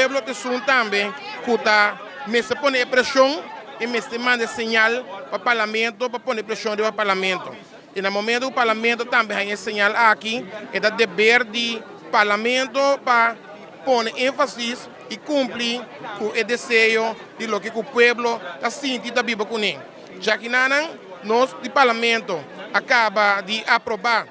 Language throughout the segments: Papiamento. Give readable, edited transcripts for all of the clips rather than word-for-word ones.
Pueblo ta esun tambe ku ta mester pone e preshon i mester manda e señal pa Parlamento pa pone preshon riba Parlamento. I na momento ku Parlamento tambe haña e señal aki, e ta deber di Parlamento pa pone énfasis i kumpli ku e deseo di loke ku pueblo ta sinti i ta biba kuné. Djakinanan nos di Parlamento a kaba di aprobá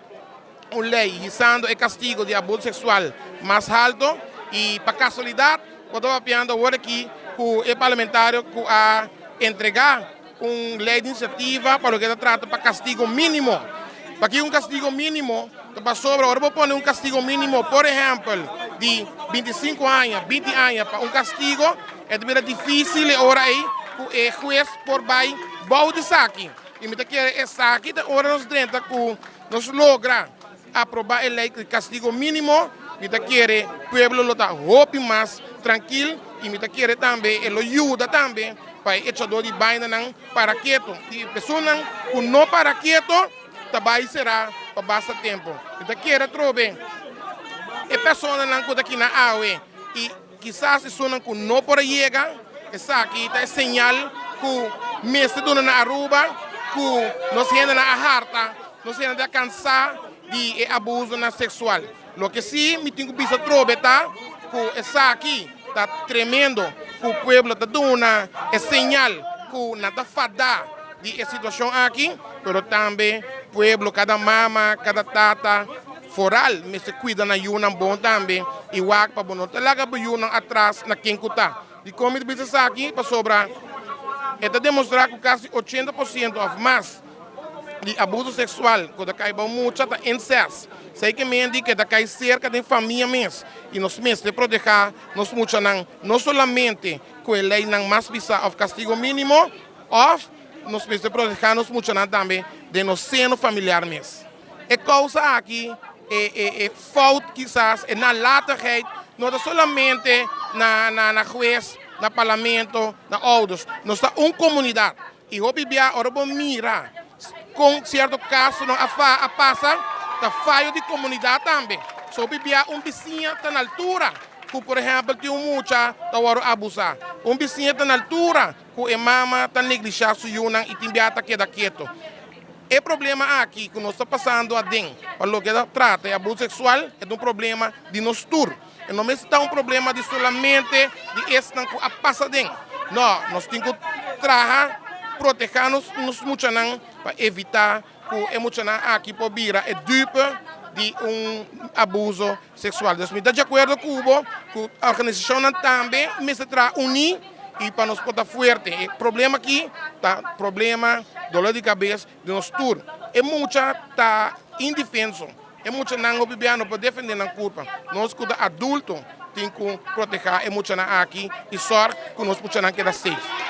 un lei hisando e kastigo di abuso seksual mas halto i pa kasualidat bo ta papiando awor aki ku e parlamentario ku a entregá un lei di inisiativa pa loke ta trata pa kastigo mínimo. Pakiko un kastigo mínimo? Ta pasobra ora bo pone un kastigo mínimo, por ehèmpel di 25 aña, 20 aña pa un kastigo, e ta bira difísil e ora ei ku e hues por bai bou di esaki. I mi ta kere esaki ta ora nos drenta ku nos logra aprobá e lei di kastigo mínimo, mi ta kere pueblo lo ta hopi mas trankil i mi ta kere tambe e lo yuda tambe pa e echadó di bainanan para keto. I personanan ku no para keto ta bai será pa basta tempu. Mi ta kere atrobe e personanan ku ta kina awe i kisas esunnan ku no por a yega, esaki ta e señal ku mester duna na Aruba ku nos hendenan a harta, nos hendenan ta kansá di e abusonan seksual. Loke si mi tin ku bisa atrobe ta ku esaki ta tremendo ku pueblo ta duna e señal ku nan ta fadá di e situashon aki, pero tambe pueblo, kada mama, kada tata, Foral mester cuida nan yunan bon tambe y wak pa bo no ta laga bo yunan atras na ken cu ta. Dicon mi ta bisa esaki? Pasobra e ta demostra cu casi 80% of mas di abuso sexual cu ta cay bao mucha ta incest. Esey ke men di ke ta cay cerca den famia mes y nos mester proteha nos muchanan no solamente cu e leynan mas pisa of castigo minimo of nos mester proteha nos muchanan tambe den nos seno familiar mes. E kousa aki, e fout kisas, e nalatigheid, no ta solamente na hues, na parlamento, na ouders. Nos ta un komunidat. I hopi bia ora bo mira kon sierto kasonan a pasa, ta fayo di komunidat tambe. So hopi bia un bisiña ta na altura ku por ehèmpel tin un mucha ta wòrdu abusá. Un bisiña ta na altura ku e mama ta neglishá su yunan i tin bia ta keda keto. E problema aki ku nos ta pasando aden pa loke ta trata e abuso seksual e ta un problema di nos tur. E no mester ta un problema di solamente di esnan ku a pasa aden. No, nos tin ku traha protehá nos nos muchanan pa evitá ku e muchanan aki por bira e dupe di un abuso seksual. Dus mi ta di akuerdo ku bo ku organisashonnan tambe mester traha uní i pa nos por ta fuerte. E problema aki ta problema, dolor di kabes di nos tur. E mucha ta indefenso. E muchanan hopi bia no por defende nan kurpa. Nos ku ta adulto tin ku protehá e muchanan aki i sòrg ku nos muchanan keda safe.